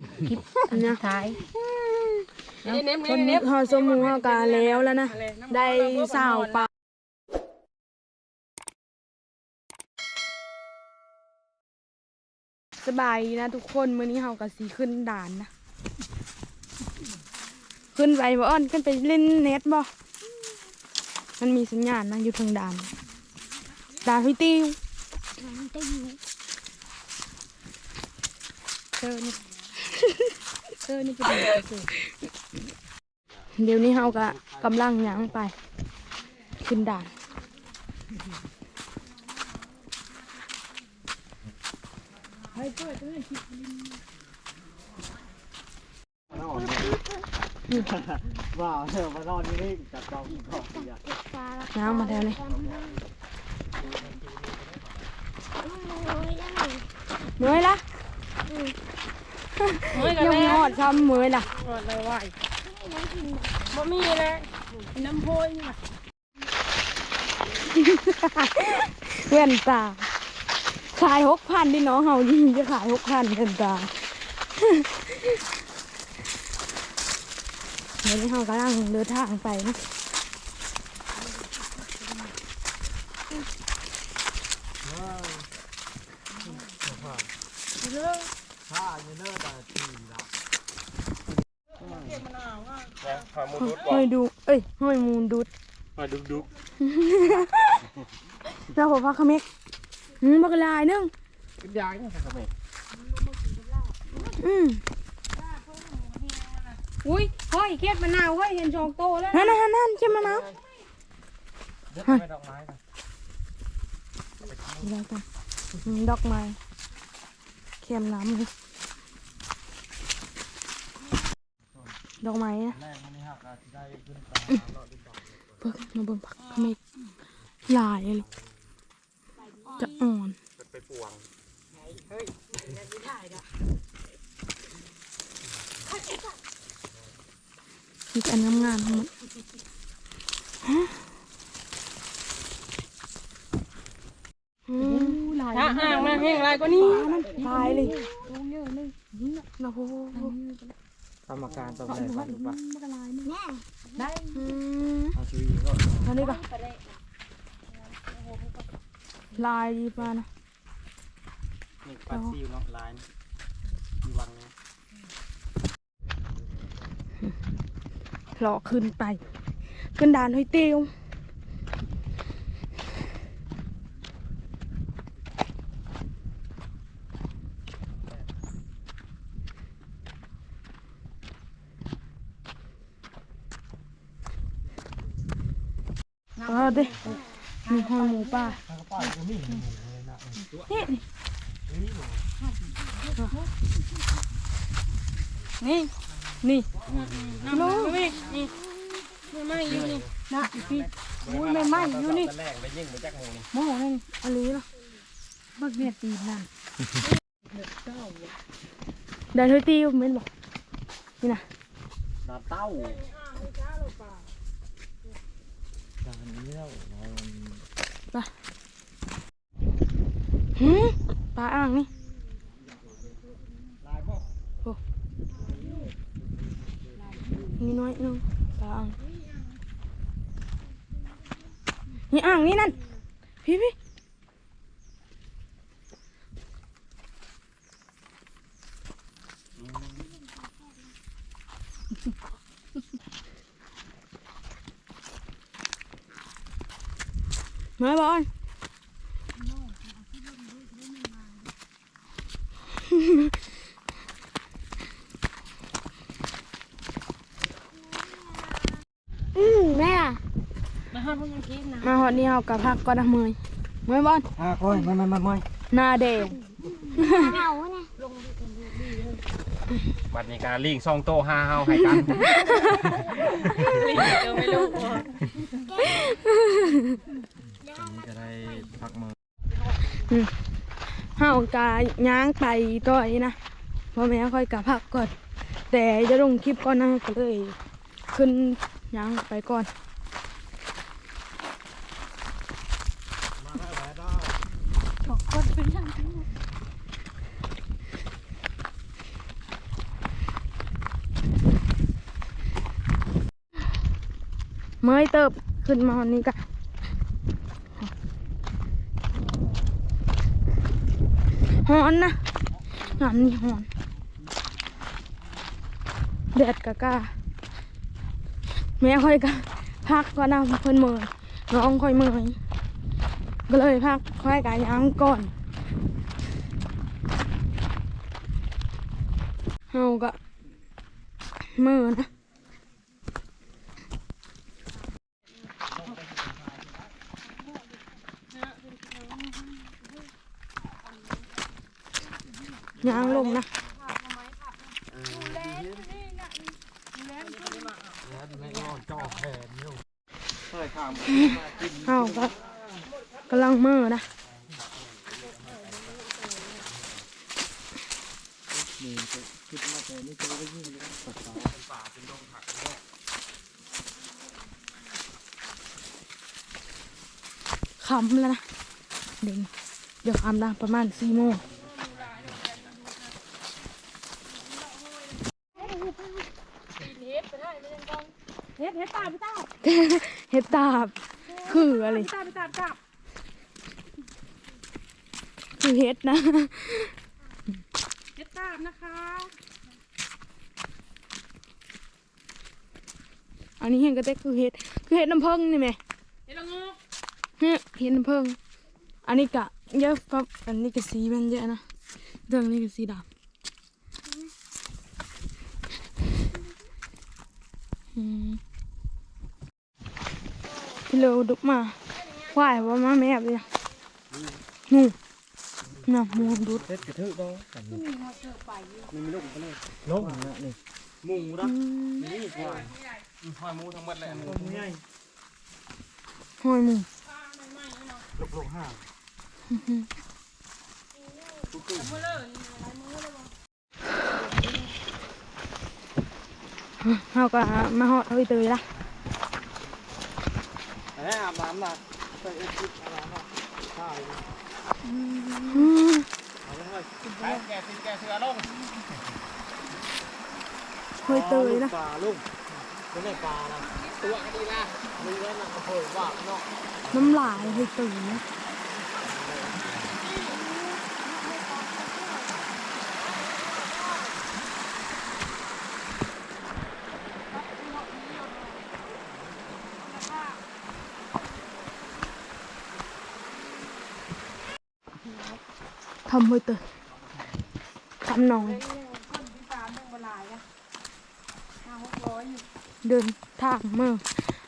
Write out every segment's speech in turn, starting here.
ຄລິບອັນສຸດທ້າຍ. ເຮົາຊົມໝູ່ເຮົາກະແລ້ວລະນະ ໄດ້ຊາວປາຍ. ສະບາຍດີນະທຸກຄົນ ມື້ນີ້ເຮົາກະຊິຂຶ້ນດານນະ. ຂຶ້ນໄປບໍ່ອອນ ຂຶ້ນໄປຫຼິ້ນເນັດບໍ່? ມັນມີສັນຍານນະ ຢູ່ເທິງດານ ດານຫ້ວຍຕິວ. ເຊີນີ້ ເຊີນີ້ເປັນຫຍັງ? ດຽວນີ້ເຮົາກະກຳລັງຍ່າງໄປຂຶ້ນດານ. ວ່າເດີມານອນຢູ່ນີ້ກັບເຈົ້າອີກເນາະ. ຍ່າງມາແຖວນີ້. ເມື່ອຍລະ ເມື່ອຍ ຍັງບໍ່ຮອດຊ້ຳ ເມື່ອຍລະ ຮອດໄວໆ. ບໍ່ມີແລ້ວ ນ້ຳໂພຍນີ້ນະ. ແວ່ນຕາ ຂາຍຫົກພັນເດ້ນ້ອງເຮົາ ນີ້ຈະຂາຍຫົກພັນແວ່ນຕາ. ດຽວນີ້ເຮົາກຳລັງເດີນທາງໄປນະ. ຫອຍດູ ເອີຍ ຫອຍມູດຸດ ຫອຍດຸກໆ. ແລ້ວບໍ່ພັກຂະເມັກ ອືມ ບັກຫຼາຍໜຶ່ງ ເປັນຢາງນີ້ຂະເມັກ. ອືມ ອຸ້ຍ ເຮີ້ຍ ເຂດມະນາວ ເຮີ້ຍ ເຫັນສອງໂຕແລ້ວ ຫັ້ນ ຫັ້ນ ຫັ້ນ ເຂດມະນາວ. ດອກໄມ້ ດອກໄມ້ ອືມ ດອກໄມ້ ແຄມນ້ຳນີ້ ດອກໄມ້ນະ. ເບິ່ງ ມາເບິ່ງຜັກຂະເມັກ ຫຼາຍອີ່ຫຼີ ຈະອ່ອນ ໄປປວງ. ມີແຕ່ອັນງາມໆ ທັງໝົດ. ອືມ ຫຼາຍ ຖ້າອ່າງນະແຮງຫຼາຍກວ່ານີ້ ປາມັນຫຼາຍເລີຍ ໂຕເຍີະເລີຍ. ໂອ້ໂຫ ກຳມະການຕ້ອງໄດ້ປາ ໄດ້ ອືມ ເອົາຊຸຍເນາະ ອັນນີ້ກໍຫຼາຍດີປານະ. ນີ້ປາຊິວເນາະ ຫຼາຍ ມີວັງນີ້ ເລາະຂຶ້ນໄປ ຂຶ້ນດານຫ້ວຍຕິວ. ເອີ ເດ້ ມີຫອຍໝູປ່າ ນີ້ ນີ້ ນີ້ ນີ້ ນີ້ ນີ້ ນີ້ ນີ້ ໄມ້ຢູ່ນີ້ນະ ອີ່ພີ້ ໂອ້ຍ ໄມ້ຢູ່ນີ້ ໂມງໜຶ່ງ ອັນນີ້ລະ ບັກເວຍຕີນນັ້ນ. ໄດ້ເຮີຍຕິວແມ່ນບໍ່? ນີ້ນະ ດານເຕົ້າ ດານນີ້ແລ້ວ ໄປ ຫື ປາອ່າງນີ້ ໂອ້ ມີໜ້ອຍໜຶ່ງ ປາອ່າງ ນີ້ອ່າງນີ້ນັ້ນ ພີ້ ພີ້. ມາບອນ ອືມ ແມ່ລະ ມາຮອດນີ້ເຮົາກະພັກກ່ອນນະ ເມື່ອຍ ເມື່ອຍບໍ່? ອ່າ ໂອ້ຍ ເມື່ອຍ ເມື່ອຍ ເມື່ອຍ ເມື່ອຍ ໜ້າແດງ ບັດນີ້ກະລີງສອງໂຕຫາເຮົາໃຫ້ກັນ ລີງກໍໄມ່ລົງ ອັນນີ້ກະໄດ້ພັກມື້. ອືມ ເຮົາກະຍ່າງໄປຕໍ່ນີ້ນະ ພໍ່ແມ່ຂ້ອຍກະພັກກ່ອນ ແຕ່ຈະລົງຄລິບກ່ອນນະ ກະເລີຍຂຶ້ນຍ່າງໄປກ່ອນ ສອງຄົນເປັນຫຍັງ? ເມື່ອຍເຕີບ ຂຶ້ນມາຮອດນີ້ກະຮ້ອນນະ ຍາມນີ້ຮ້ອນ ແດດກະກາ ແມ່ຂ້ອຍກະພັກກ່ອນນະ ເພິ່ນເມື່ອຍ ນ້ອງຂ້ອຍເມື່ອຍ ກະເລີຍພັກ ຂ້ອຍກະຍ່າງກ່ອນ ເຮົາກະເມື່ອຍນະ. ຍ່າງລົງນະ ເຮົາກະກຳລັງເມືອນະ. ຄ່ຳແລ້ວນະ ເດ ດຽວຄ່ຳລະ ປະມານສີ່ໂມງ ເຫັດ ເຫັດຕາບ ເຫັດຕາບ ເຫັດຕາບ ຄືອະໄລ ເຫັດຕາບ ເຫັດຕາບ ຄືເຫັດນະ ເຫັດຕາບນະຄະ. ອັນນີ້ເຫັນກະແຕ່ຄືເຫັດ ຄືເຫັດນ້ຳເຜິ້ງນີ້ແມະ ເຫັດລະໂງກ ເຫັດ ເຫັດນ້ຳເຜິ້ງ. ອັນນີ້ກະເຢີະ ອັນນີ້ກະສີມັນເຢີະນະ ເທິງນີ້ກະສີດຳ ອືມ. ກິໂລດຸກມາ ຄວາຍວ່າມາແມບເລີຍ ໜູ ນະ ໝູດຸດ ເຮັດກະຖືກບໍ່ ມັນມີລູກໄປເລີຍ ລົງນະນີ້ ໝູນະ ອືມ ນີ້ຄວາຍ ອືມ ຫອຍໝູທັງໝົດແຫຼະ ໝູໃຫຍ່ ຫອຍໝູ ລູກໆ ຫ້າ ອືຮຶ. ເຮົາກະມາຮອດຫ້ວຍເຕີຍລະ ເອີ ອາບນ້ຳລະ ໃສ່ເອັດທິບອາບນ້ຳລະ ອືມ ເອົາລົງເລີຍ ໄປ ແກະສິນແກະເສືອລົງ ຫ້ວຍເຕີຍນະ ປາລົງ ເປັນໄງປາລະ ຕົວະດີລະ ມີແລ້ວນະ ໂອ້ຍ ຫວານເນາະ ນ້ຳລາຍຫ້ວຍເຕີຍນະ. ຖ້ຳຫ້ວຍເຕີຍ ຖ້ຳນ້ອຍ ເດີນທາງເມືອ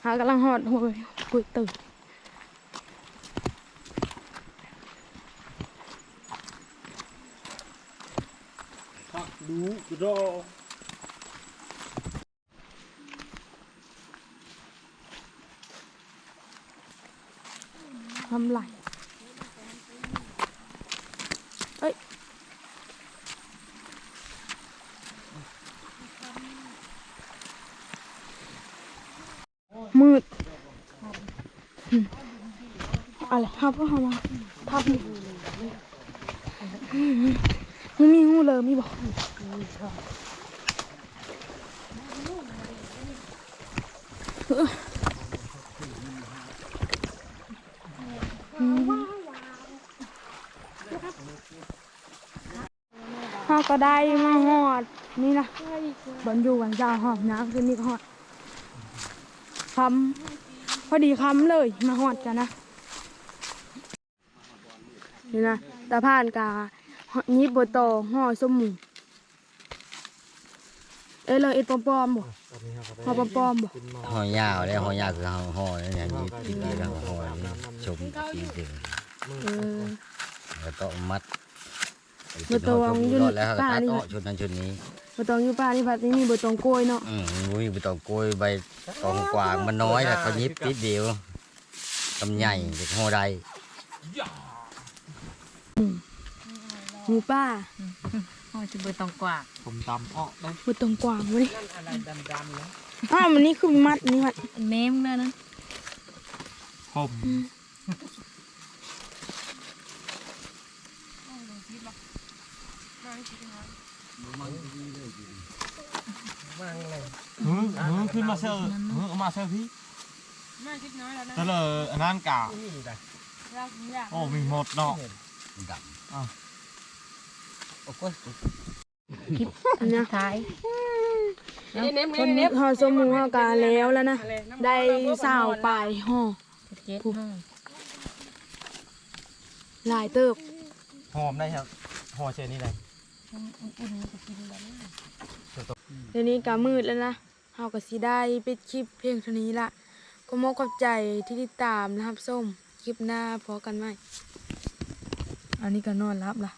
ຫາກຳລັງຮອດຫ້ວຍ ຫ້ວຍເຕີຍ ຜັກດູກະດໍ. ນ້ຳໄຫຼ ເອີຍ ມືດ ອືມ ອະໄລ ຮັບ ເອົາມາ ທັບ ອືມ ມັນມີຮູເລີມີບໍ່? ເຮົາກະໄດ້ມາຮອດນີ້ນະ ບ່ອນຢູ່ບ່ອນເຊົາເຮົາ ຍ່າງຂຶ້ນນີ້ກະຮອດ ຄ່ຳ ພໍດີຄ່ຳເລີຍ ມາຮອດກະນະ. ນີ້ນະ ຕາພານກະຫຍິບໃບຕອງຫໍ່ສົມໝູ ເອີ ເລີຍເຮັດປອມໆບໍ່? ຫໍ່ປອມໆບໍ່? ຫໍ່ຍາວເດ້ ຫໍ່ຍາວຄືເຮົາຫໍ່ນີ້ ຕິດດີແລ້ວຫໍ່ນີ້ ຊົມຕິດດີ ເອີ ແລ້ວກະຕ້ອງມັດ ໃບຕອງຢູ່ປ່ານີ້ ເຮົາກະຕັດອອກ ຊຸດນັ້ນຊຸດນີ້ ໃບຕອງຢູ່ປ່ານີ້ພັດມີໃບຕອງກ້ວຍເນາະ ອືມ ບໍ່ມີໃບຕອງກ້ວຍ ໃບຕອງກວາງມັນນ້ອຍ ແລ້ວເຂົາຫຍິບຕິດດຽວ ກຳໃຫຍ່ ເຮັດຫໍ່ໄດ້ ອືມ ໝູປ່າ ອືມ ຫໍ່ຊິເບີຕອງກວາງ ຜົມດຳເອາະເດ້ ເບີຕອງກວາງເວີ້ຍ ອັນນັ້ນອະໄລດຳໆ ເນາະ ອ້າວ ມັນນີ້ຄືມີມັດ ນີ້ມັດ ແມ່ມຶງເດີນັ້ນ ຜົມ ອືມ ຫື ຫື ຂຶ້ນມາເຊີ ຫື ເອົາມາເຊີພີ້. ແຕ່ລະອັນນັ້ນກະ ໂອ້ ມີໝົດເນາະ ດຳ ອ້າວ ຄລິບອັນສຸດທ້າຍ ເອົາ ເກັບເກັບ ຫໍ່ສົມໝູເຮົາກະແລ້ວລະນະ ໄດ້ຊາວປາຍຫໍ່ ເຈັດຫໍ່ ຫຼາຍເຕີບ ຫອມໄດ໋ ຫໍ່ໃສ່ນີ້ໄດ໋ ດຽວນີ້ກະມືດແລ້ວນະ ເຮົາກະຊິໄດ້ປິດຄລິບພຽງເທົ່ານີ້ລະ ຂອບອົກຂອບໃຈທີ່ຕິດຕາມ ແລະ ຮັບຊົມ ຄລິບໜ້າພໍ້ກັນໃໝ່ ອັນນີ້ກະນອນຫຼັບລະ.